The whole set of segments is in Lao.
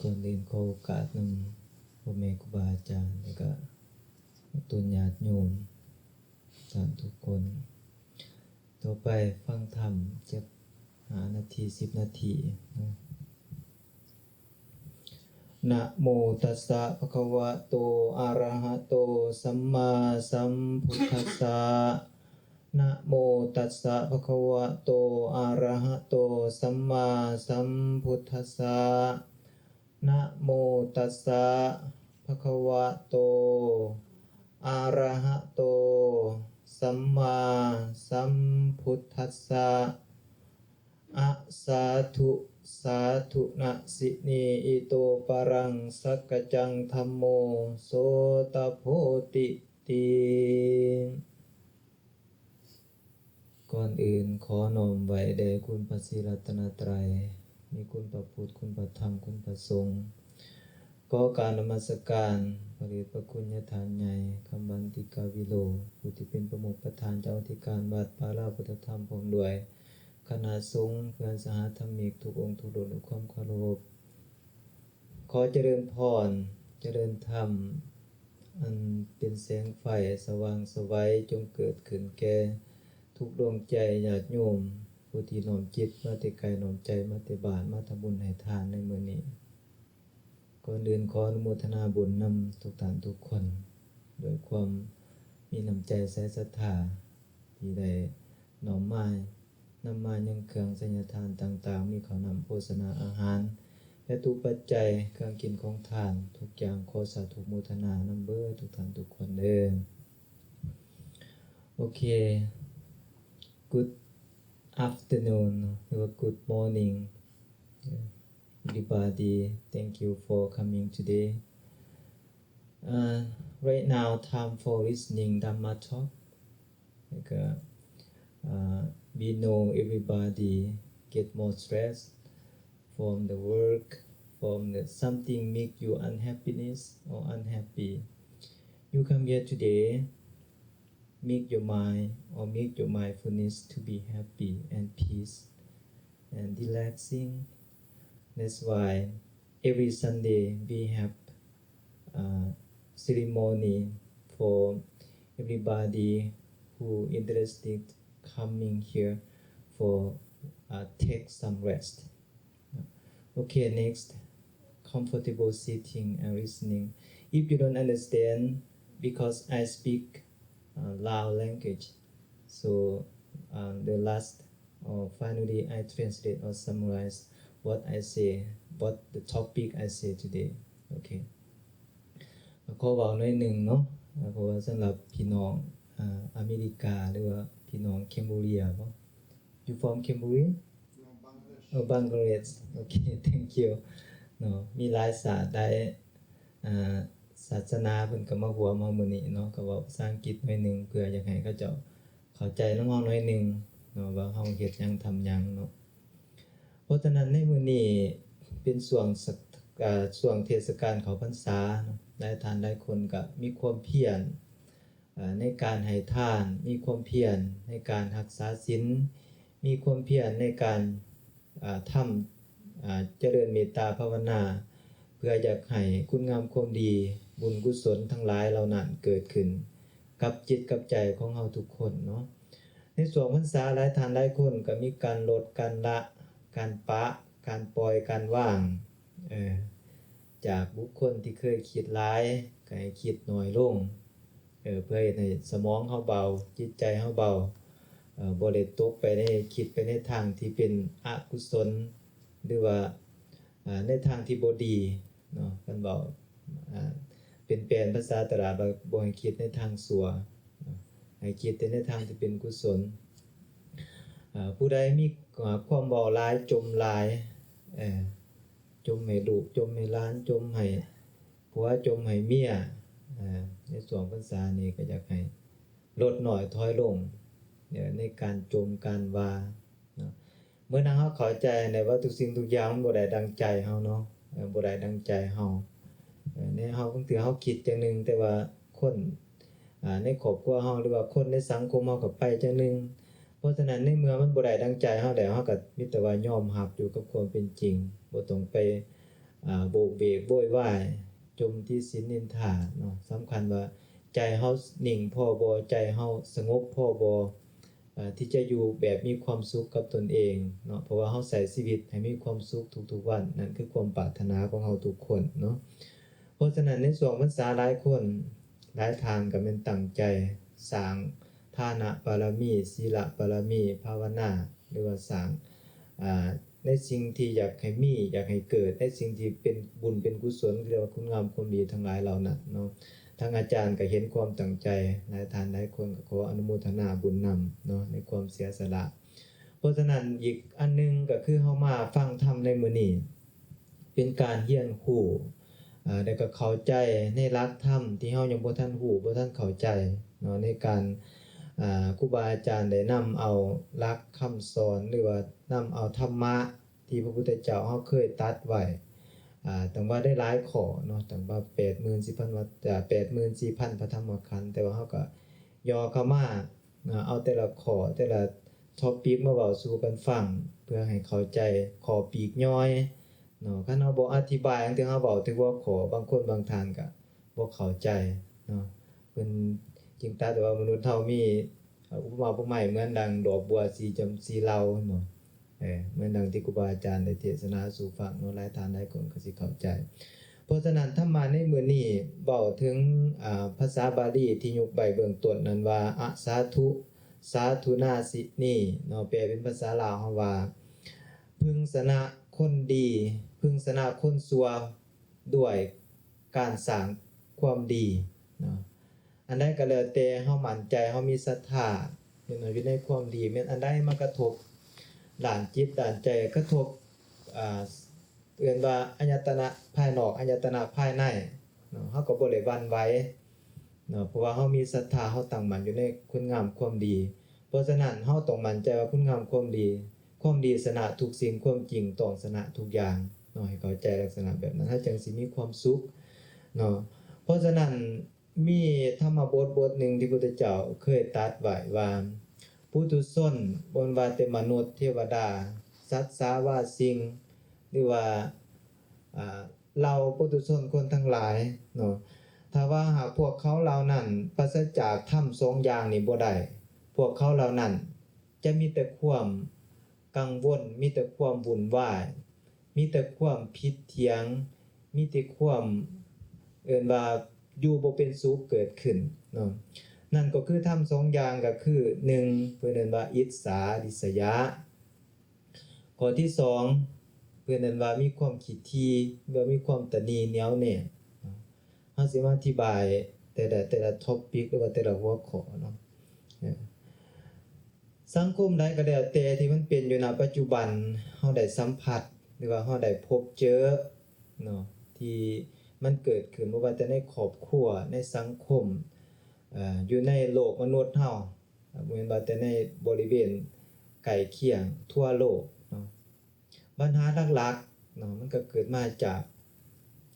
ກ່ອນອື່ນຂໍໂອກາດນຳພໍ່ແມ່ຄູບາອາຈານ ແລະກະຕົນຍາດໂຍມທ່ານທຸກຄົນ. ຕໍ່ໄປຟັງທຳຈັກຫ້ານາທີ ສິບນາທີເນາະ. ນະໂມຕັດສະ ພະຄະວະໂຕ ອະຣະຫະໂຕ ສຳມາສຳພຸດທັດສະ. ນະໂມຕັດສະ ພະຄະວະໂຕ ອະຣະຫະໂຕ ສຳມາສຳພຸດທັດສະ. ນະໂມຕັດສະ ພະຄະວະໂຕ ອະຣະຫະໂຕ ສຳມາສຳພຸດທັດສະ. ອະ ສາທຸ ສາທຸ ນະ ສິ ນີ ອິ ໂຕ ປະລັງ ສັກກະຈັງ ທຳໂມ ໂສຕະໂພ ຕິ ຕິ. ກ່ອນອື່ນຂໍນ້ອມໄຫວ້ແດ່ຄຸນພະສີລັດຕະນະໄຕ, ມີຄຸນພະພຸດ, ຄຸນພະທຳ, ຄຸນພະສົງ. ຂໍການນະມັດສະການພະເດດພະຄຸນຍາທ່ານໃຫຍ່ ຄຳວັນຕິກາວິໂລ ຜູ້ທີ່ເປັນປະມຸກປະທານເຈົ້າອະທິການວັດວາລາພຸດທະທຳ ພ້ອມດ້ວຍຄະນະສົງເພື່ອນສະຫະທຳມິກທຸກອົງທຸກລຸ້ນດ້ວຍຄວາມເຄົາລົບ. ຂໍຈະເລີນພອນ, ຈະເລີນທຳ ອັນເປັນແສງໄຟສະຫວ່າງສະໄຫວ ຈົ່ງເກີດຂຶ້ນແກ່ທຸກດວງໃຈຍາດໂຍມ ຜູ້ທີ່ນ້ອມຈິດມາແຕ່ໄກ ນ້ອມໃຈມາແຕ່ບ້ານ ມາທຳບຸນໃຫ້ທານໃນມື້ນີ້. ກ່ອນອື່ນຂໍອະນຸໂມທະນາບຸນນຳທຸກທ່ານທຸກຄົນ ດ້ວຍຄວາມມີນ້ຳໃຈໃສສັດທາ ທີ່ໄດ້ນ້ອມມາ ນຳມາຍັງເຄື່ອງໄສຍະທານຕ່າງໆ ມີເຂົ້ານ້ຳໂພຊະນາອາຫານ ແລະ ທຸກປັດໄຈເຄື່ອງກິນຂອງທານທຸກຢ່າງ ຂໍສາທຸໂມທະນານຳເບີດທຸກທ່ານທຸກຄົນເດີ. ໂອເຄ Good afternoon ຫຼືວ່າ Good morning everybody. Thank you for coming today. Uh, right now, time for listening Dhamma talk. ແລ້ວກໍ uh, we know everybody get more stress from the work, from the something make you unhappiness or unhappy. You come here today, make your mind or make your mindfulness to be happy and peace and relaxing. That's why every Sunday we have a ceremony for everybody who interested coming here for uh, take some rest. Okay, next, comfortable sitting and listening. If you don't understand, because I speak uh, Lao language, so uh, the last or finally I translate or summarize what I say, what the topic I say today. Okay. ຂໍເວົ້າໜ້ອຍໜຶ່ງເນາະ ເພາະວ່າສຳລັບພີ່ນ້ອງ ອາ ອາເມລິກາ ຫຼືວ່າພີ່ນ້ອງ Cambodia ບໍ? You from Cambodia? No, Bangladesh. Oh, Bangladesh. Okay, thank you. ເນາະ ມີຫຼາຍຊາດ ຫຼາຍ ອາ ສາສະໜາເພິ່ນກໍມາຮ່ວມເຮົາມື້ນີ້ເນາະ ກໍເວົ້າພາສາອັງກິດໜ້ອຍໜຶ່ງ ເພື່ອຢາກໃຫ້ເຂົາເຈົ້າເຂົ້າໃຈນຳເຮົາໜ້ອຍໜຶ່ງເນາະ ວ່າເຮົາເຮັດຫຍັງ ທຳຫຍັງເນາະ. ເພາະສະນັ້ນໃນມື້ນີ້ເປັນຊ່ວງສະ ອາ ຊ່ວງເທດສະການເຂົ້າພັນສາເນາະ ຫຼາຍທ່ານຫຼາຍຄົນກໍມີຄວາມພຽນ ອາ ໃນການໃຫ້ທານ, ມີຄວາມພຽນໃນການຮັກສາສິນ, ມີຄວາມພຽນໃນການ ອາ ທຳ ອາ ຈະເລີນເມດຕາພາວະນາ ເພື່ອຢາກໃຫ້ຄຸນງາມຄວາມດີ ບຸນກຸສົນທັງຫຼາຍເຫຼົ່ານັ້ນເກີດຂຶ້ນກັບຈິດກັບໃຈຂອງເຮົາທຸກຄົນເນາະ. ໃນຊ່ວງພັນສາ ຫຼາຍທ່ານຫຼາຍຄົນກໍມີການລົດ ການລະ ການປະ ການປ່ອຍ ການວາງ ເອີ ຈາກບຸກຄົນທີ່ເຄີຍຄິດຫຼາຍ ກໍໃຫ້ຄິດໜ້ອຍລົງ ເອີ ເພື່ອເຮັດໃຫ້ສະໝອງເຮົາເບົາ ຈິດໃຈເຮົາເບົາ ເອີ ບໍ່ໄດ້ຕົກໄປໃນ ຄິດໄປໃນທາງທີ່ເປັນອະກຸສົນ ຫຼືວ່າ ອາ ໃນທາງທີ່ບໍ່ດີເນາະ. ຄັນເວົ້າ ອາ ເປັນແປນພາສາຕະຫຼາດວ່າ ບໍ່ໃຫ້ຄິດໃນທາງຊົ່ວເນາະ ໃຫ້ຄິດແຕ່ໃນທາງທີ່ເປັນກຸສົນ. ອາ ຜູ້ໃດມີ ອາ ຄວາມເວົ້າຫຼາຍ ຈົ່ມຫຼາຍ ເອີ ຈົ່ມໃຫ້ລູກ ຈົ່ມໃຫ້ຫຼານ ຈົ່ມໃຫ້ຜົວ ຈົ່ມໃຫ້ເມຍ ອາ ໃນຊ່ວງພັນສານີ້ກໍຢາກໃຫ້ ລົດໜ້ອຍຖອຍລົງ ເອີ ໃນການຈົ່ມການວ່າເນາະ. ເມື່ອນັ້ນເຮົາເຂົ້າໃຈໄດ້ວ່າທຸກສິ່ງທຸກຢ່າງມັນບໍ່ໄດ້ດັ່ງໃຈເຮົາເນາະ ເອີ ບໍ່ໄດ້ດັ່ງໃຈເຮົາ ເອີ ໃນເຮົາ ບາງເທື່ອເຮົາຄິດຢ່າງໜຶ່ງ ແຕ່ວ່າຄົນ ອາ ໃນຄອບຄົວເຮົາ ຫຼືວ່າຄົນໃນສັງຄົມເຮົາກໍໄປຈັ່ງໜຶ່ງ. ເພາະສະນັ້ນໃນເມື່ອມັນບໍ່ໄດ້ດັ່ງໃຈເຮົາແລ້ວ ເຮົາກໍມີແຕ່ວ່າຍອມຮັບຢູ່ກັບຄວາມເປັນຈິງ ບໍ່ຕ້ອງໄປ ອ່າ ໂບກເບກໂວຍວາຍ ຈົ່ມຕິດສິນນິນທາເນາະ. ສຳຄັນວ່າໃຈເຮົານິ່ງພໍບໍ່, ໃຈເຮົາສະຫງົບພໍບໍ່ ເອີ່ ທີ່ຈະຢູ່ແບບມີຄວາມສຸກກັບຕົນເອງເນາະ, ເພາະວ່າເຮົາໃຊ້ຊີວິດໃຫ້ມີຄວາມສຸກທຸກໆວັນ, ນັ້ນຄືຄວາມປາດຖະໜາຂອງເຮົາທຸກຄົນເນາະ. ເພາະສະນັ້ນ ໃນຊ່ວງພັນສາ ຫຼາຍຄົນ ຫຼາຍທ່ານກໍແມ່ນຕັ້ງໃຈສ້າງທານະບາລະມີ, ສີລະບາລະມີ, ພາວະນາ ຫຼືວ່າສ້າງ ອ່າ ໃນສິ່ງທີ່ຢາກໃຫ້ມີ, ຢາກໃຫ້ເກີດ, ໃນສິ່ງທີ່ເປັນບຸນເປັນກຸສົນ ເອີ້ນວ່າຄຸນງາມຄວາມດີທັງຫຼາຍເຫຼົ່ານັ້ນເນາະ. ທາງອາຈານກໍເຫັນຄວາມຕັ້ງໃຈ, ຫຼາຍທ່ານຫຼາຍຄົນກໍຂໍອະນຸໂມທະນາບຸນນຳເນາະ ໃນຄວາມເສຍສະຫຼະ. ເພາະສະນັ້ນ ອີກອັນໜຶ່ງກໍຄືເຮົາມາຟັງທຳໃນມື້ນີ້ ເປັນການຮຽນຮູ້ ແລະກໍເຂົ້າໃຈໃນຫຼັກທຳທີ່ເຮົາຍັງບໍ່ທັນຮູ້, ບໍ່ທັນເຂົ້າໃຈເນາະ ໃນການ ອ່າ ຄູບາອາຈານໄດ້ນຳເອົາຫຼັກຄຳສອນ ຫຼືວ່ານຳເອົາທຳມະ ທີ່ພະພຸດທະເຈົ້າເຮົາເຄີຍຕັດໄວ້ ອ່າ ຕັ້ງວ່າໄດ້ຫຼາຍຂໍ້ເນາະ, ຕັ້ງວ່າແປດໝື່ນສີ່ພັນ ວ່າ ເອີ່ ແປດໝື່ນສີ່ພັນພະທຳມະຂັນ, ແຕ່ວ່າເຮົາກໍຫຍໍ້ເຂົ້າມາເນາະ, ເອົາແຕ່ລະຂໍ້ ແຕ່ລະທອບປິກມາເວົ້າສູ່ກັນຟັງ ເພື່ອໃຫ້ເຂົ້າໃຈຂໍ້ປີກຍ່ອຍເນາະ. ຄັນເຮົາບໍ່ອະທິບາຍ ບາງເທື່ອເຮົາເວົ້າແຕ່ຫົວຂໍ້ ບາງຄົນບາງທ່ານກໍບໍ່ເຂົ້າໃຈເນາະ. ເພິ່ນຈຶ່ງຕັດວ່າມະນຸດເຮົາມີ ເອີ່ ອຸປະມາອຸປະໄມເໝືອນດັ່ງດອກບົວສີຈຳ ສີເຫຼົ່າເນາະ, ເອີ ເໝືອນດັ່ງທີ່ຄູບາອາຈານໄດ້ເທດສະໜາສູ່ຟັງເນາະ, ຫຼາຍທ່ານຫຼາຍຄົນກໍຊິເຂົ້າໃຈ. ເພາະສະນັ້ນ ທຳມະໃນມື້ນີ້ເວົ້າເຖິງ ອ່າ ພາສາບາລີທີ່ຍົກໄວ້ເບື້ອງຕົ້ນນັ້ນວ່າ ອະສາທຸ ສາທຸນາສິນີເນາະ, ແປເປັນພາສາລາວເຮົາວ່າ ເພິ່ງຊະນະຄົນດີ ເພິ່ງຊະນະຄົນຊົ່ວ ດ້ວຍການສ້າງຄວາມດີເນາະ. ອັນໃດກໍແລ້ວແຕ່ເຮົາໝັ້ນໃຈ ເຮົາມີສັດທາຢູ່ໃນຄວາມດີ, ແມ່ນອັນໃດມາກະທົບດ້ານຈິດດ້ານໃຈ ກະທົບ ອ່າ ເອີ້ນວ່າອາຍະຕະນະພາຍນອກ ອາຍະຕະນະພາຍໃນເນາະ, ເຮົາກໍບໍ່ໄດ້ຫວັ່ນໄຫວເນາະ, ເພາະວ່າເຮົາມີສັດທາ ເຮົາຕັ້ງໝັ້ນຢູ່ໃນຄຸນງາມຄວາມດີ. ເພາະສະນັ້ນ ເຮົາຕ້ອງໝັ້ນໃຈວ່າຄຸນງາມຄວາມດີ ຄວາມດີຊະນະທຸກສິ່ງ, ຄວາມຈິງຕ້ອງຊະນະທຸກຢ່າງເນາະ, ໃຫ້ເຂົ້າໃຈລັກສະນະແບບນັ້ນ ເຮົາຈັ່ງຊິມີຄວາມສຸກເນາະ. ເພາະສະນັ້ນ ມີທຳມະບົດບົດໜຶ່ງທີ່ພຸດທະເຈົ້າເຄີຍຕັດໄວ້ວ່າ ປຸຖຸຊົນ ບໍ່ວ່າແຕ່ມະນຸດ ເທວະດາ ສັດສາວາສິ່ງ ຫຼືວ່າ ອ່າ ເຫຼົ່າປຸຖຸຊົນຄົນທັງຫຼາຍເນາະ, ຖ້າວ່າຫາກພວກເຂົາເຫຼົ່ານັ້ນປາສະຈາກທຳສອງຢ່າງນີ້ບໍ່ໄດ້ ພວກເຂົາເຫຼົ່ານັ້ນຈະມີແຕ່ຄວາມກັງວົນ, ມີແຕ່ຄວາມວຸ່ນວາຍ, ມີແຕ່ຄວາມຜິດຖຽງ, ມີແຕ່ຄວາມ ເອີ້ນວ່າຢູ່ບໍ່ເປັນສຸກເກີດຂຶ້ນເນາະ. ນັ້ນກໍຄືທຳສອງຢ່າງ ກໍຄື ໜຶ່ງ ເພິ່ນເອີ້ນວ່າອິດສາລິສະຍາ, ຂໍ້ທີສອງ ເພິ່ນເອີ້ນວ່າມີຄວາມຂີ້ຖີ່ ຫຼືວ່າມີຄວາມຕະໜີໜຽວແໜ້ນເນາະ. ເຮົາຊິມາອະທິບາຍແຕ່ລະ ແຕ່ລະທອບປິກ ຫຼືວ່າແຕ່ລະຫົວຂໍ້ເນາະ. ສັງຄົມໃດກໍແລ້ວແຕ່ທີ່ມັນເປັນຢູ່ນະປັດຈຸບັນ ເຮົາໄດ້ສຳຜັດ ຫຼືວ່າເຮົາໄດ້ພົບເຈີເນາະ ທີ່ມັນເກີດຂຶ້ນ ບໍ່ວ່າແຕ່ໃນຄອບຄົວ ໃນສັງຄົມ ເອີ່ ຢູ່ໃນໂລກມະນຸດເຮົາ ບໍ່ແມ່ນວ່າແຕ່ໃນບໍລິເວນໃກ້ຄຽງທົ່ວໂລກເນາະ. ບັນຫາຫຼັກໆເນາະ ມັນກໍເກີດມາຈາກ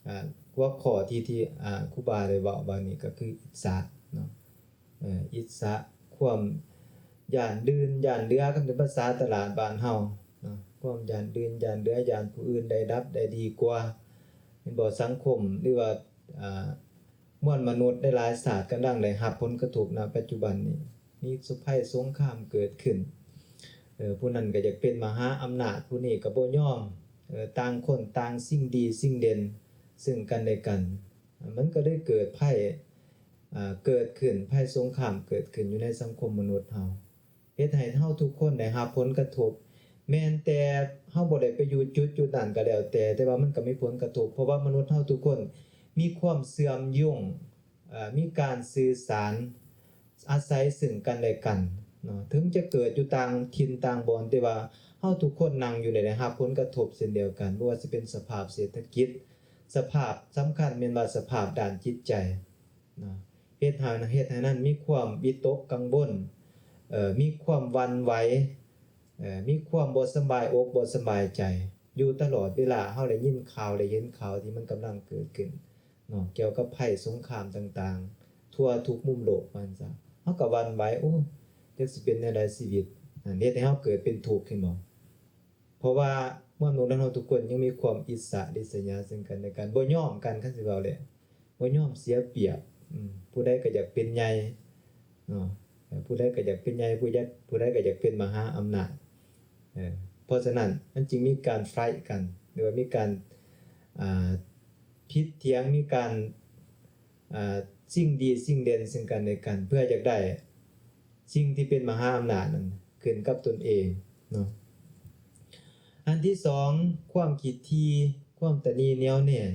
ອ່າ ຫົວຂໍ້ທີ່ ທີ່ ອ່າ ຄູບາໄດ້ເວົ້າບາດນີ້ ກໍຄືອິດສະເນາະ. ເອີ ອິດສະ ຄວາມຢ້ານລື່ນຢ້ານເຫຼືອ ຄັນເປັນພາສາຕະຫຼາດບ້ານເຮົາເນາະ, ຄວາມຢ້ານລື່ນຢ້ານເຫຼືອ ຢ້ານຜູ້ອື່ນໄດ້ດັບໄດ້ດີກວ່າ ແມ່ນບໍ່? ສັງຄົມ ຫຼືວ່າ ອ່າ ມວນມະນຸດໃນຫຼາຍຊາດກຳລັງໄດ້ຮັບຜົນກະທົບນະປັດຈຸບັນນີ້ ມີສຸໄພສົງຄາມເກີດຂຶ້ນ ເອີ ຜູ້ນັ້ນກໍຢາກເປັນມະຫາອຳນາດ ຜູ້ນີ້ກໍບໍ່ຍອມ ເອີ ຕ່າງຄົນຕ່າງຊິງດີຊິງເດັ່ນເຊິ່ງກັນແລະກັນ ມັນກໍເລີຍເກີດໄພ ອ່າ ເກີດຂຶ້ນ ໄພສົງຄາມເກີດຂຶ້ນຢູ່ໃນສັງຄົມມະນຸດເຮົາ ເຮັດໃຫ້ເຮົາທຸກຄົນໄດ້ຮັບຜົນກະທົບ ແມ່ນແຕ່ເຮົາບໍ່ໄດ້ໄປຢູ່ຈຸດຈຸດນັ້ນກໍແລ້ວແຕ່ ແຕ່ວ່າມັນກໍມີຜົນກະທົບ ເພາະວ່າມະນຸດເຮົາທຸກຄົນມີຄວາມເຊື່ອມໂຍງ ເອີ ມີການສື່ສານອາໄສເຊິ່ງກັນແລະກັນເນາະ ເຖິງຈະເກີດຢູ່ຕ່າງຖິ່ນຕ່າງບ່ອນ ແຕ່ວ່າເຮົາທຸກຄົນນັ່ງຢູ່ນີ້ໄດ້ຮັບຜົນກະທົບເຊັ່ນດຽວກັນ ບໍ່ວ່າຊິເປັນສະພາບເສດຖະກິດ ສະພາບສຳຄັນແມ່ນວ່າສະພາບດ້ານຈິດໃຈເນາະ ເຮັດໃຫ້ ເຮັດໃຫ້ນັ້ນມີຄວາມວິຕົກກັງວົນ ເອີ ມີຄວາມຫວັ່ນໄຫວ ເອີ ມີຄວາມບໍ່ສະບາຍອົກບໍ່ສະບາຍໃຈຢູ່ຕະຫຼອດເວລາ ເຮົາໄດ້ຍິນຂ່າວໄດ້ເຫັນຂ່າວທີ່ມັນກຳລັງເກີດຂຶ້ນ ເນາະ ກ່ຽວກັບໄພສົງຄາມຕ່າງໆ ທົ່ວທຸກມຸມໂລກວ່າຊັ້ນຊະ ເຮົາກໍຫວັ່ນໄຫວ ໂອ້ ຈັກຊິເປັນແນວໃດຊີວິດ ນັ້ນເຮັດໃຫ້ເຮົາເກີດເປັນທຸກ ເຫັນບໍ່? ເພາະວ່າ ມະນຸດເຮົາທຸກຄົນຍັງມີຄວາມອິດສາລິດສະຫຍາເຊິ່ງກັນແລະກັນ, ບໍ່ຍອມກັນ, ຄັນຊິເວົ້າແຫຼະ ບໍ່ຍອມເສຍປຽບ. ອືມ ຜູ້ໃດກໍຢາກເປັນໃຫຍ່ເນາະ, ເອີ ຜູ້ໃດກໍຢາກເປັນໃຫຍ່, ຜູ້ຢາກ ຜູ້ໃດກໍຢາກເປັນມະຫາອຳນາດ. ເອີ ເພາະສະນັ້ນມັນຈຶ່ງມີການໄຟກັນ ຫຼືວ່າມີການ ອ່າ ຜິດຖຽງ, ມີການ ອ່າ ຊິງດີຊິງເດັ່ນເຊິ່ງກັນແລະກັນ ເພື່ອຢາກໄດ້ສິ່ງທີ່ເປັນມະຫາອຳນາດນັ້ນຂຶ້ນກັບຕົນເອງເນາະ. ອັນທີສອງ ຄວາມຄິດຖີ່, ຄວາມຕະໜີໜຽວແໜ້ນ.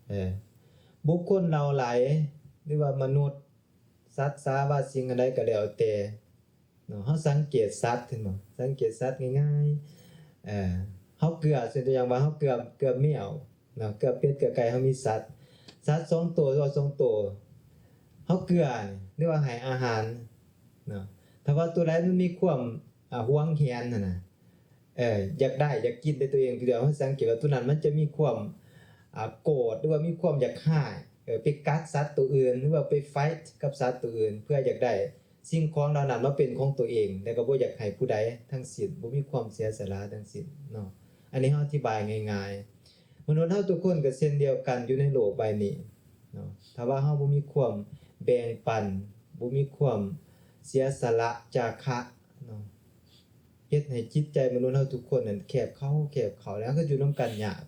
ເອີ ບຸກຄົນເຫຼົ່າຫຼາຍ ຫຼືວ່າມະນຸດ ສັດສາວ່າສິ່ງອັນໃດກໍແລ້ວແຕ່ເນາະ, ເຮົາສັງເກດສັດເຫັນບໍ່? ສັງເກດສັດງ່າຍໆ ເອີ ເຮົາເກືອ ເຊັ່ນຕົວຢ່າງວ່າເຮົາເກືອ ເກືອແມວເນາະ, ເກືອເປັດ ເກືອໄກ່ ເຮົາມີສັດ ສັດສອງໂຕ ຫຼືວ່າສອງໂຕ ເຮົາເກືອນີ້ ຫຼືວ່າໃຫ້ອາຫານເນາະ, ຖ້າວ່າໂຕໃດມັນມີຄວາມ ອ່າ ຫວງແຫນຫັ້ນນະ ເອີ ຢາກໄດ້ ຢາກກິນແຕ່ຕົວເອງຜູ້ດຽວ, ເຮົາສັງເກດວ່າໂຕນັ້ນມັນຈະມີຄວາມ ອ່າ ໂກດ ຫຼືວ່າມີຄວາມຢາກຮ້າຍ ເອີ ໄປກັດສັດໂຕອື່ນ ຫຼືວ່າໄປໄຟກັບສັດໂຕອື່ນ ເພື່ອຢາກໄດ້ສິ່ງຂອງເຫຼົ່ານັ້ນມາເປັນຂອງໂຕເອງ ແລະກໍບໍ່ຢາກໃຫ້ຜູ້ໃດທັງສິ້ນ, ບໍ່ມີຄວາມເສຍສະຫຼະທັງສິ້ນເນາະ. ອັນນີ້ເຮົາອະທິບາຍງ່າຍໆ. ມະນຸດເຮົາທຸກຄົນກໍເຊັ່ນດຽວກັນຢູ່ໃນໂລກໃບນີ້ເນາະ, ຖ້າວ່າເຮົາບໍ່ມີຄວາມແບ່ງປັນ, ບໍ່ມີຄວາມເສຍສະຫຼະ ຈາຄະເນາະ, ເຮັດໃຫ້ຈິດໃຈມະນຸດເຮົາທຸກຄົນນັ້ນແຄບເຂົ້າ ແຄບເຂົ້າ ແລ້ວເຮົາກໍຢູ່ນຳກັນຍາກ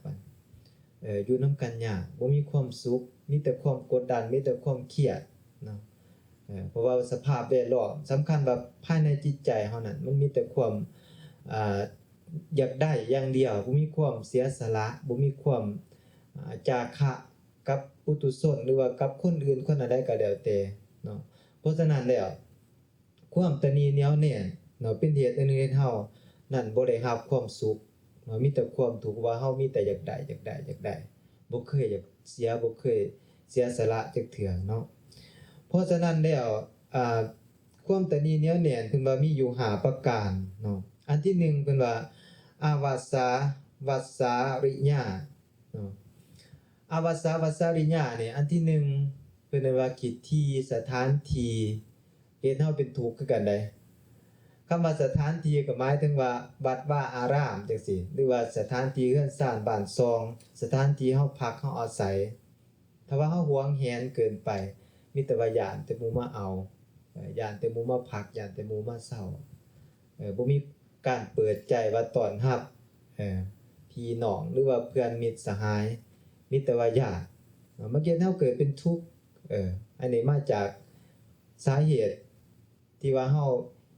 ເອີ ຢູ່ນຳກັນຍາກ ບໍ່ມີຄວາມສຸກ ມີແຕ່ຄວາມກົດດັນ ມີແຕ່ຄວາມຄຽດເນາະ. ເອີ ເພາະວ່າສະພາບແວດລ້ອມສຳຄັນວ່າພາຍໃນຈິດໃຈເຮົານັ້ນ ມັນມີແຕ່ຄວາມ ອ່າ ຢາກໄດ້ຢ່າງດຽວ ບໍ່ມີຄວາມເສຍສະຫຼະ ບໍ່ມີຄວາມ ອ່າ ຈາຄະກັບປຸຖຸຊົນ ຫຼືວ່າກັບຄົນອື່ນຄົນໃດກໍແລ້ວແຕ່ເນາະ. ເພາະສະນັ້ນແລ້ວ ຄວາມຕະໜີໜຽວແໜ້ນເນາະ ເປັນເຫດອັນໜຶ່ງເຮັດເຮົານັ້ນບໍ່ໄດ້ຮັບຄວາມສຸກເນາະ, ມີແຕ່ຄວາມທຸກ ວ່າເຮົາມີແຕ່ຢາກໄດ້ ຢາກໄດ້ ຢາກໄດ້ ບໍ່ເຄີຍຢາກເສຍ ບໍ່ເຄີຍເສຍສະຫຼະຈັກເທື່ອເນາະ. ເພາະສະນັ້ນແລ້ວ ອ່າ ຄວາມຕະໜີໜຽວແໜ້ນເພິ່ນວ່າມີຢູ່ຫ້າປະການເນາະ. ອັນທີໜຶ່ງເພິ່ນວ່າ ອາວາສາວັດສາລິຍາເນາະ. ອາວາສາວັດສາລິຍານີ້ ອັນທີໜຶ່ງ ເພິ່ນເອີ້ນວ່າ ກິດຖີ່ ສະຖານທີ່ ເຮັດໃຫ້ເຮົາເປັນທຸກຄືກັນໃດ໋. ຄຳວ່າສະຖານທີ່ກໍໝາຍເຖິງວ່າວັດວາອາຣາມຈັ່ງຊີ້ ຫຼືວ່າສະຖານທີ່ເຮືອນຊານບ້ານຊ່ອງ ສະຖານທີ່ເຮົາພັກເຮົາອາໄສ. ຖ້າວ່າເຮົາຫວງແຫນເກີນໄປ ມີແຕ່ວ່າຢ້ານແຕ່ໝູ່ມາເອົາ ເອີ ຢ້ານແຕ່ໝູ່ມາພັກ ຢ້ານແຕ່ໝູ່ມາເຊົ່າ ເອີ ບໍ່ມີການເປີດໃຈວ່າຕ້ອນຮັບ ເອີ ພີ່ນ້ອງ ຫຼືວ່າເພື່ອນມິດສະຫາຍ ມີແຕ່ວ່າຢ້ານເນາະ ມັນເຮັດໃຫ້ເຮົາເກີດເປັນທຸກ. ເອີ ອັນນີ້ມາຈາກສາເຫດທີ່ວ່າເຮົາ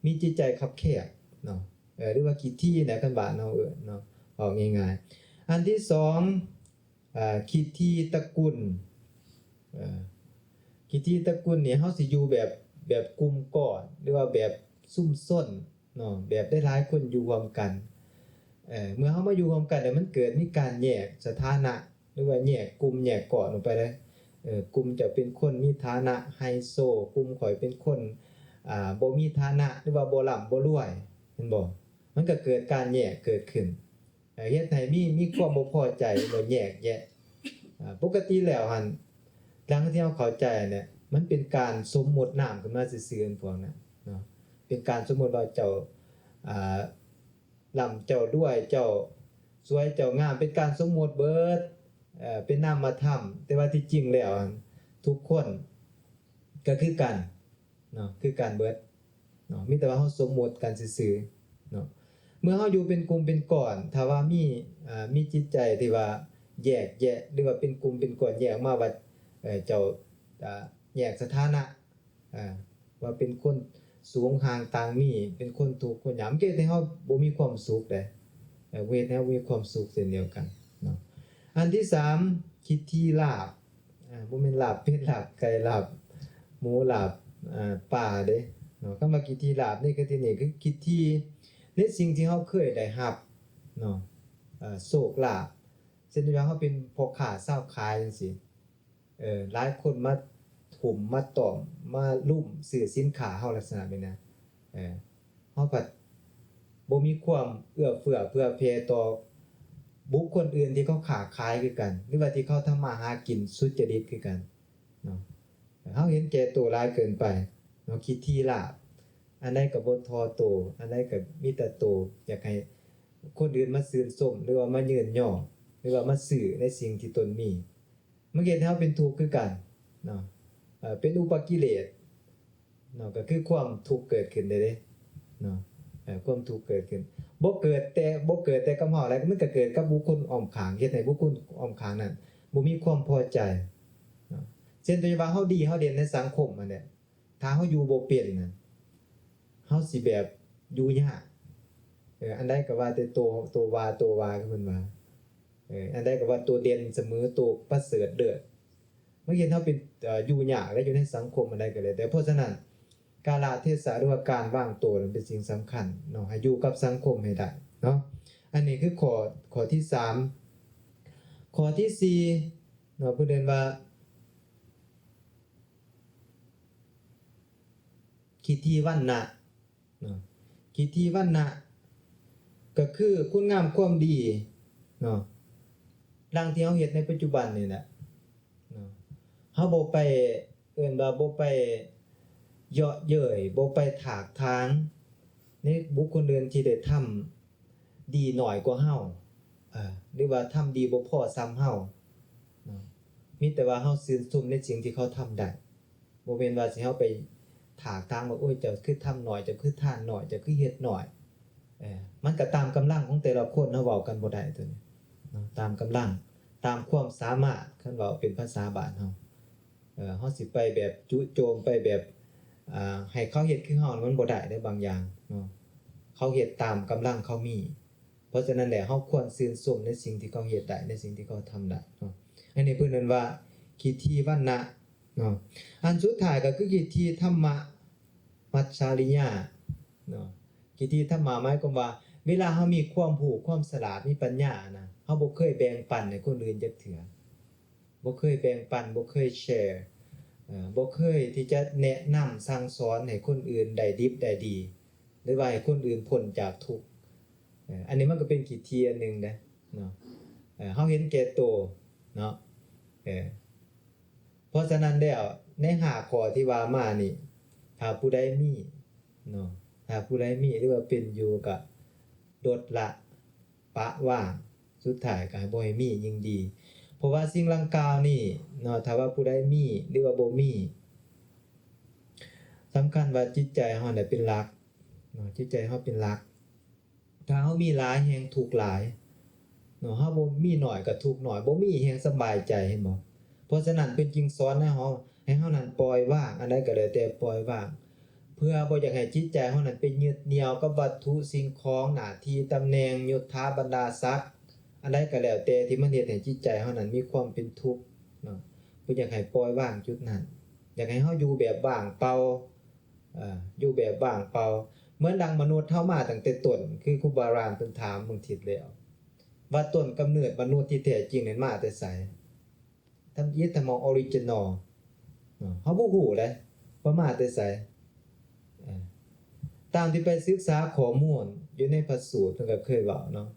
ມີຈິດໃຈຄັບແຄບເນາະ ເອີ ຫຼືວ່າກິດຖີ່ນະ ຄັນບ້ານເຮົາເອີ້ນເນາະ ເວົ້າງ່າຍໆ. ອັນທີສອງ ອ່າ ກິດຖີ່ຕະກຸນ ເອີ ກິດຖີ່ຕະກຸນນີ້ ເຮົາຊິຢູ່ແບບ ແບບກຸ່ມກ້ອນ ຫຼືວ່າແບບຊຸມຊົນເນາະ ແບບໄດ້ຫຼາຍຄົນຢູ່ຮ່ວມກັນ. ເອີ ເມື່ອເຮົາມາຢູ່ຮ່ວມກັນແລ້ວ ມັນເກີດມີການແຍກສະຖານະ ຫຼືວ່າແຍກກຸ່ມແຍກກ້ອນອອກໄປເດ້. ເອີ ກຸ່ມເຈົ້າເປັນຄົນມີຖານະໄຮໂຊ ກຸ່ມຂ້ອຍເປັນຄົນ ອ່າ ບໍ່ມີຖານະ ຫຼືວ່າບໍ່ລ່ຳບໍ່ລວຍ ແມ່ນບໍ່? ມັນກໍເກີດການແຍກເກີດຂຶ້ນ. ເຮັດໃຫ້ມີ ມີຄວາມບໍ່ພໍໃຈ ບໍ່ແຍກແຍະ. ອາ ປົກກະຕິແລ້ວຫັ້ນ ດັ່ງທີ່ເຮົາເຂົ້າໃຈຫັ້ນແຫຼະ ມັນເປັນການສົມມຸດນາມຂຶ້ນມາຊື່ໆ ພວກນັ້ນເນາະ ເປັນການສົມມຸດວ່າເຈົ້າ ອາ ລ່ຳ ເຈົ້າລວຍ ເຈົ້າສວຍ ເຈົ້າງາມ ເປັນການສົມມຸດເບີດ ເປັນນາມມະທຳ. ແຕ່ວ່າທີ່ຈິງແລ້ວຫັ້ນ ທຸກຄົນກໍຄືກັນ ເນາະ ຄືກັນເບິດເນາະ ມີແຕ່ວ່າເຮົາສົມມຸດກັນຊື່ໆເນາະ. ເມື່ອເຮົາຢູ່ເປັນກຸ່ມເປັນກ້ອນ ຖ້າວ່າມີ ເອີ ມີຈິດໃຈທີ່ວ່າແຍກແຍະ ຫຼືວ່າເປັນກຸ່ມເປັນກ້ອນແຍກອອກມາວ່າ ເອີ ເຈົ້າ ອາ ແຍກສະຖານະ ອາ ວ່າເປັນຄົນສູງຫ່າງຕ່າງມີ ເປັນຄົນທຸກຄົນຍາກ ມັນກໍເຮັດໃຫ້ເຮົາບໍ່ມີຄວາມສຸກເດ້ ເອີ ເຮັດໃຫ້ເຮົາບໍ່ມີຄວາມສຸກເຊັ່ນດຽວກັນເນາະ. ອັນທີສາມ ກິດຖີ່ລາບ ອາ ບໍ່ແມ່ນລາບເປັດ ລາບໄກ່ ລາບໝູ ລາບ ອາ ປາເດ້ເນາະ. ຄຳວ່າກິດຖີ່ລາບໃນທີ່ນີ້ຄືກິດຖີ່ໃນສິ່ງທີ່ເຮົາເຄີຍໄດ້ຮັບເນາະ ເອີ ໂຊກລາບ ເຊັ່ນວ່າເຮົາເປັນພໍ່ຄ້າຊາວຂາຍຈັ່ງຊີ້ ເອີ ຫຼາຍຄົນມາທຸ່ມມາຕ້ອມມາລຸມຊື້ສິນຄ້າເຮົາ ລັກສະນະແບບນັ້ນ ເອີ ເຮົາພັດບໍ່ມີຄວາມເອື້ອເຟື້ອເຜື່ອແຜ່ຕໍ່ບຸກຄົນອື່ນທີ່ເຂົາຄ້າຂາຍຄືກັນ ຫຼືວ່າທີ່ເຂົາທຳມາຫາກິນສຸດຈະລິດຄືກັນເນາະ. ເຮົາເຫັນແກ່ໂຕຫຼາຍເກີນໄປເນາະ ກິດຖີ່ລາບ ອັນໃດກໍບໍ່ທໍ່ໂຕ ອັນໃດກໍມີແຕ່ໂຕ ຢາກໃຫ້ ຄົນອື່ນມາຊື່ນຊົມ ຫຼືວ່າມາຍືນຍໍ ຫຼືວ່າມາຊື້ໃນສິ່ງທີ່ຕົນມີ ມັນເຮັດໃຫ້ເຮົາເປັນທຸກຄືກັນເນາະ. ເອີ ເປັນອຸປະກິເລດເນາະ ກໍຄືຄວາມທຸກເກີດຂຶ້ນໄດ້ເດ້ເນາະ. ເອີ ຄວາມທຸກເກີດຂຶ້ນ ບໍ່ເກີດແຕ່ ບໍ່ເກີດແຕ່ກັບເຮົາແຫຼະ ມັນກໍເກີດກັບບຸກຄົນອ້ອມຂ້າງ ເຮັດໃຫ້ບຸກຄົນອ້ອມຂ້າງນັ້ນບໍ່ມີຄວາມພໍໃຈເນາະ. ເຊັ່ນຕົວຢ່າງວ່າເຮົາດີເຮົາເດັ່ນໃນສັງຄົມຫັ້ນແຫຼະ ຖ້າເຮົາຢູ່ບໍ່ເປັນນະ ເຮົາຊິແບບຢູ່ຍາກ. ເອີ ອັນໃດກໍວ່າແຕ່ໂຕ ໂຕວ່າ ໂຕວ່າ ຄືເພິ່ນວ່າ ເອີ ອັນໃດກໍວ່າໂຕເດັ່ນສະເໝີ ໂຕປະເສີດເລີດ ມັນເຮັດໃຫ້ເຮົາເປັນ ເອີ ຢູ່ຍາກ ແລະ ຢູ່ໃນສັງຄົມອັນໃດກໍແລ້ວແຕ່. ເພາະສະນັ້ນ ກາລະເທສະ ຫຼືວ່າການວາງໂຕນັ້ນເປັນສິ່ງສຳຄັນເນາະ ໃຫ້ຢູ່ກັບສັງຄົມໃຫ້ໄດ້ເນາະ. ອັນນີ້ຄືຂໍ້ ຂໍ້ທີສາມ. ຂໍ້ທີສີ່ເນາະ ເພິ່ນເອີ້ນວ່າ ທິດຖິວັນນະເນາະ. ທິດຖິວັນນະ ກໍຄືຄຸນງາມຄວາມດີເນາະ ດັ່ງທີ່ເຮົາເຮັດໃນປັດຈຸບັນນີ້ແຫຼະເນາະ. ເຮົາບໍ່ໄປ ເອີ້ນວ່າບໍ່ໄປເຍາະເຍີ້ຍ ບໍ່ໄປຖາກຖາງໃນບຸກຄົນອື່ນທີ່ໄດ້ທຳດີໜ້ອຍກວ່າເຮົາ ເອີ ຫຼືວ່າທຳດີບໍ່ພໍສ່ຳເຮົາເນາະ. ມີແຕ່ວ່າເຮົາຊື່ນຊົມໃນສິ່ງທີ່ເຂົາທຳໄດ້ ບໍ່ແມ່ນວ່າຊິເຮົາໄປຖາກຖາງວ່າ ໂອ້ຍ ເຈົ້າຄືທຳໜ້ອຍ ເຈົ້າຄືທານໜ້ອຍ ເຈົ້າຄືເຮັດໜ້ອຍ. ເອີ ມັນກໍຕາມກຳລັງຂອງແຕ່ລະຄົນ ເຮົາເວົ້າກັນບໍ່ໄດ້ໂຕນີ້ເນາະ ຕາມກຳລັງ ຕາມຄວາມສາມາດ ຄັນເວົ້າເປັນພາສາບ້ານເຮົາ. ເອີ ເຮົາຊິໄປແບບຈຸໂຈມ ໄປແບບ ອ່າ ໃຫ້ເຂົາເຮັດຄືເຮົາ ມັນບໍ່ໄດ້ເດ້ບາງຢ່າງເນາະ. ເຂົາເຮັດຕາມກຳລັງເຂົາມີ. ເພາະສະນັ້ນແຫຼະ ເຮົາຄວນຊື່ນຊົມໃນສິ່ງທີ່ເຂົາເຮັດໄດ້ ໃນສິ່ງທີ່ເຂົາທຳໄດ້ເນາະ. ອັນນີ້ເພິ່ນເອີ້ນວ່າທິດຖິວັນນະເນາະ. ອັນສຸດທ້າຍກໍຄືທິດຖິທຳມະມັດຊະລິຍະເນາະ. ທິດຖິທຳມະໝາຍຄວາມວ່າ ເວລາເຮົາມີຄວາມຮູ້ຄວາມສະຫຼາດ ມີປັນຍານະ ເຮົາບໍ່ເຄີຍແບ່ງປັນໃຫ້ຄົນອື່ນຈັກເທື່ອ. ບໍ່ເຄີຍແບ່ງປັນ ບໍ່ເຄີຍແຊ ເອີ ບໍ່ເຄີຍທີ່ຈະແນະນຳສັ່ງສອນໃຫ້ຄົນອື່ນໄດ້ດິບໄດ້ດີ ຫຼືວ່າໃຫ້ຄົນອື່ນພົ້ນຈາກທຸກ. ເອີ ອັນນີ້ມັນກໍເປັນທິດຖິອັນໜຶ່ງເດ້ເນາະ. ເອີ ເຮົາເຫັນແກ່ໂຕເນາະ. ເອີ ເພາະສະນັ້ນແລ້ວ ໃນຫ້າຂໍ້ທີ່ວ່າມານີ້ ຖ້າຜູ້ໃດມີເນາະ ຖ້າຜູ້ໃດມີ ຫຼືວ່າເປັນຢູ່ ກໍລົດລະ ປະວາງ ສຸດທ້າຍກໍໃຫ້ບໍ່ໃຫ້ມີຍິ່ງດີ. ເພາະວ່າສິ່ງດັ່ງກ່າວນີ້ເນາະ ຖ້າວ່າຜູ້ໃດມີ ຫຼືວ່າບໍ່ມີ ສຳຄັນວ່າຈິດໃຈເຮົານັ້ນເປັນຫຼັກເນາະ ຈິດໃຈເຮົາເປັນຫຼັກ. ຖ້າເຮົາມີຫຼາຍແຮ່ງທຸກຫຼາຍເນາະ ເຮົາບໍ່ມີໜ້ອຍກໍທຸກໜ້ອຍ ບໍ່ມີແຮ່ງສະບາຍໃຈ ເຫັນບໍ່? ເພາະສະນັ້ນເພິ່ນຈຶ່ງສອນໃຫ້ເຮົາ ໃຫ້ເຮົານັ້ນປ່ອຍວາງ ອັນໃດກໍແລ້ວແຕ່ປ່ອຍວາງ ເພື່ອບໍ່ຢາກໃຫ້ຈິດໃຈເຮົານັ້ນໄປຍຶດໜ່ຽວກັບວັດຖຸສິ່ງຂອງ ໜ້າທີ່ຕຳແໜ່ງ ຍົດຖາບັນດາສັກ ອັນໃດກໍແລ້ວແຕ່ທີ່ມັນເຮັດໃຫ້ຈິດໃຈເຮົານັ້ນມີຄວາມເປັນທຸກເນາະ. ເພິ່ນຢາກໃຫ້ປ່ອຍວາງຈຸດນັ້ນ ຢາກໃຫ້ເຮົາຢູ່ແບບວ່າງເປົ່າ ເອີ ຢູ່ແບບວ່າງເປົ່າ ເໝືອນດັ່ງມະນຸດເຮົາມາຕັ້ງແຕ່ຕົ້ນ ຄືຄູບາອາຈານເພິ່ນຖາມເມື່ອທິດແລ້ວ ວ່າຕົ້ນກຳເນີດມະນຸດທີ່ແທ້ຈິງນັ້ນມາແຕ່ໃສ? ທຳອິດທຳມອງ ອອຣິຈິນອລ ເຮົາບໍ່ຮູ້ເດ້ວ່າມາແຕ່ໃສ. ເອີ ຕາມທີ່ໄປສຶກສາຂໍ້ມູນຢູ່ໃນພະສູດ ເພິ່ນກໍເຄີຍເວົ້າເນາະ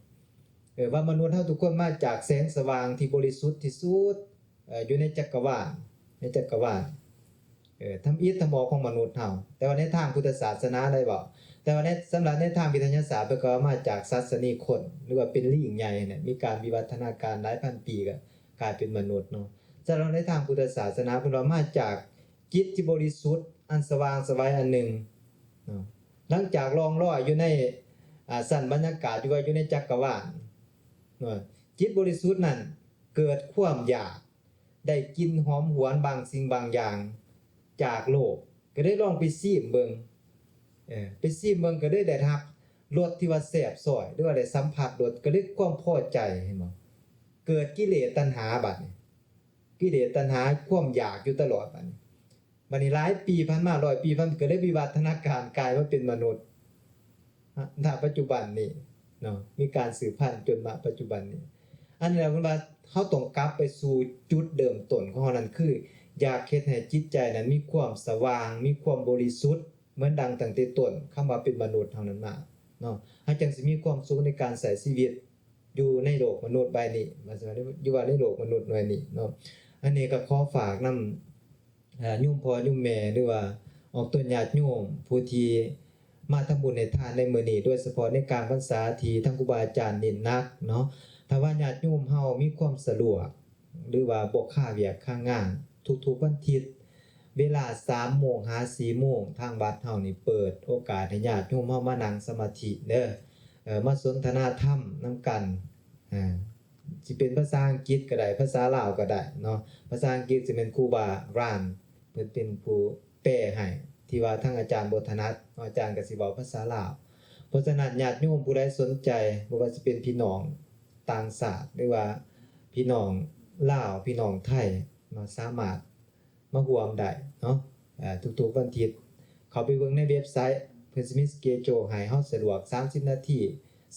ເອີ ວ່າມະນຸດເຮົາທຸກຄົນມາຈາກແສງສະຫວ່າງທີ່ບໍລິສຸດທີ່ສຸດ ເອີ ຢູ່ໃນຈັກກະວານ ໃນຈັກກະວານ ເອີ ທຳອິດທຳອອງຂອງມະນຸດເຮົາ. ແຕ່ວ່າໃນທາງພຸດທະສາສະໜາໄດ້ເວົ້າ ແຕ່ວ່າໃນ ສຳລັບໃນທາງວິທະຍາສາດ ເພິ່ນກໍວ່າມາຈາກສັດຊະນີຄົນ ຫຼືວ່າເປັນລີງໃຫຍ່ຫັ້ນແຫຼະ ມີການວິວັດທະນາການຫຼາຍພັນປີ ກໍກາຍເປັນມະນຸດເນາະ. ສຳລັບໃນທາງພຸດທະສາສະໜາ ເພິ່ນວ່າມາຈາກຈິດທີ່ບໍລິສຸດ ອັນສະຫວ່າງໄສອັນໜຶ່ງເນາະ. ຫຼັງຈາກລ່ອງລອຍຢູ່ໃນ ອ່າ ຊັ້ນບັນຍາກາດ ຫຼືວ່າຢູ່ໃນຈັກກະວານເນາະ ຈິດບໍລິສຸດນັ້ນເກີດຄວາມຢາກ ໄດ້ກິ່ນຫອມຫວນບາງສິ່ງບາງຢ່າງຈາກໂລກ ກໍເລີຍລອງໄປຊີມເບິ່ງ ເອີ ໄປຊີມເບິ່ງ ກໍເລີຍໄດ້ຮັບລົດທີ່ວ່າແຊບຊ້ອຍ ຫຼືວ່າໄດ້ສຳຜັດລົດ ກໍເລີຍຄວາມພໍໃຈ ເຫັນບໍ່? ເກີດກິເລດຕັນຫາບັດນີ້ ກິເລດຕັນຫາ ຄວາມຢາກຢູ່ຕະຫຼອດບັດນີ້. ບັດນີ້ຫຼາຍປີຜ່ານມາ ຮ້ອຍປີຜ່ານ ກໍເລີຍວິວັດທະນາການ ກາຍມາເປັນມະນຸດ ນະ ປັດຈຸບັນນີ້ເນາະ ມີການສືບພັນຈົນມາປັດຈຸບັນນີ້. ອັນນີ້ລະເພິ່ນວ່າເຮົາຕ້ອງກັບໄປສູ່ຈຸດເລີ່ມຕົ້ນຂອງເຮົານັ້ນ ຄືຢາກເຮັດໃຫ້ຈິດໃຈນັ້ນມີຄວາມສະຫວ່າງ ມີຄວາມບໍລິສຸດ ເໝືອນດັ່ງຕັ້ງແຕ່ຕົ້ນ ຄຳວ່າເປັນມະນຸດເຮົານັ້ນມາເນາະ ເຮົາຈັ່ງຊິມີຄວາມສຸກໃນການໃຊ້ຊີວິດຢູ່ໃນໂລກມະນຸດໃບນີ້ ວ່າຊັ້ນ ຢູ່ວ່າໃນໂລກມະນຸດໜ່ວຍນີ້ເນາະ. ອັນນີ້ກໍຂໍຝາກນຳ ອ່າ ໂຍມພໍ່ໂຍມແມ່ ຫຼືວ່າອອກຕົນຍາດໂຍມຜູ້ທີ່ ມາທຳບຸນໃຫ້ທານໃນມື້ນີ້ ໂດຍສະເພາະໃນກາງພັນສາທີ່ທາງຄູບາອາຈານເນັ້ນໜັກເນາະ. ຖ້າວ່າຍາດໂຍມເຮົາມີຄວາມສະດວກ ຫຼືວ່າບໍ່ຄາວຽກຄາງານ ທຸກໆວັນທິດ ເວລາສາມໂມງຫາສີ່ໂມງ ທາງວັດເຮົານີ້ເປີດໂອກາດໃຫ້ຍາດໂຍມເຮົາມານັ່ງສະມາທິເດີ ເອີ ມາສົນທະນາທຳນຳກັນ ເອີ ຊິເປັນພາສາອັງກິດກໍໄດ້ ພາສາລາວກໍໄດ້ເນາະ. ພາສາອັງກິດຊິແມ່ນຄູບາຣານ ເພິ່ນເປັນຜູ້ແປໃຫ້ ທີ່ວ່າທາງອາຈານບໍ່ຖະໜັດ ອາຈານກໍຊິເວົ້າພາສາລາວ. ເພາະສະນັ້ນ ຍາດໂຍມຜູ້ໃດສົນໃຈ ບໍ່ວ່າຊິເປັນພີ່ນ້ອງຕ່າງຊາດ ຫຼືວ່າພີ່ນ້ອງລາວ ພີ່ນ້ອງໄທເນາະ ສາມາດ ມາຮ່ວມໄດ້ເນາະ ເອີ ທຸກໆວັນທິດ ເຂົ້າໄປເບິ່ງໃນເວັບໄຊ ເພິ່ນຊິມີສະເກຈູລໃຫ້ເຮົາສະດວກ ສາມສິບນາທີ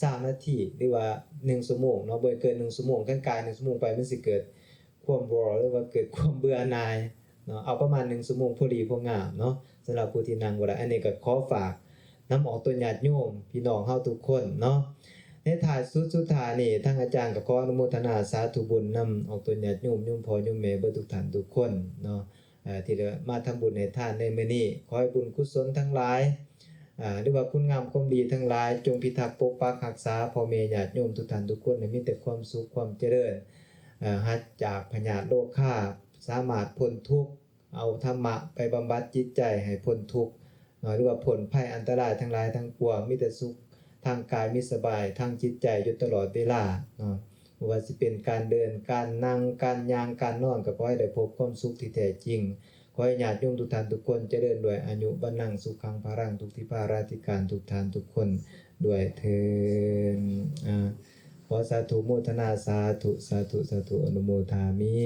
ຊາວນາທີ ຫຼືວ່າໜຶ່ງຊົ່ວໂມງເນາະ ບໍ່ໃຫ້ເກີນໜຶ່ງຊົ່ວໂມງ ຄັນກາຍໜຶ່ງຊົ່ວໂມງໄປ ມັນຊິເກີດຄວາມວໍ ຫຼືວ່າເກີດຄວາມເບື່ອໜ່າຍເນາະ. ເອົາປະມານໜຶ່ງຊົ່ວໂມງ ພໍດີພໍງາມເນາະ ສຳລັບຜູ້ທີ່ນັ່ງບໍ່ໄດ້. ອັນນີ້ກໍຂໍຝາກນຳອອກຕົນຍາດໂຍມ ພີ່ນ້ອງເຮົາທຸກຄົນເນາະ. ໃນທ້າຍສຸດສຸດທ້າຍນີ້ ທາງອາຈານກໍຂໍອະນຸໂມທະນາສາທຸບຸນນຳອອກຕົນຍາດໂຍມ ໂຍມພໍ່ໂຍມແມ່ເບິດທຸກທ່ານທຸກຄົນເນາະ ເອີ ທີ່ໄດ້ມາທຳບຸນໃຫ້ທານໃນມື້ນີ້. ຂໍໃຫ້ບຸນກຸສົນທັງຫຼາຍ ເອີ ຫຼືວ່າຄຸນງາມຄວາມດີທັງຫຼາຍ ຈົ່ງພິທັກປົກປັກຮັກສາພໍ່ແມ່ຍາດໂຍມທຸກທ່ານທຸກຄົນ ໃຫ້ມີແຕ່ຄວາມສຸກຄວາມຈະເລີນ ເອີ ຫາຍຈາກພະຍາດໂລຄາ ສາມາດພົ້ນທຸກ ເອົາທຳມະໄປບຳບັດຈິດໃຈໃຫ້ພົ້ນທຸກເນາະ ຫຼືວ່າພົ້ນໄພອັນຕະລາຍທັງຫຼາຍທັງປວງ ມີແຕ່ສຸກທາງກາຍ ມີສະບາຍທາງຈິດໃຈຢູ່ຕະຫຼອດເວລາເນາະ. ບໍ່ວ່າຊິເປັນການເດີນ ການນັ່ງ ການຍ່າງ ການນອນ ກໍຂໍໃຫ້ໄດ້ພົບຄວາມສຸກທີ່ແທ້ຈິງ. ຂໍໃຫ້ຍາດໂຍມທຸກທ່ານທຸກຄົນຈະເລີນດ້ວຍອາຍຸ ວັນນັງ ສຸຂັງ ພະລັງ ທຸກທິພາລາທິການ ທຸກທ່ານທຸກຄົນດ້ວຍເທີ້ນ. ອາ ຂໍສາທຸໂມທະນາ ສາທຸ ສາທຸ ສາທຸ ອະນຸໂມທາມິ.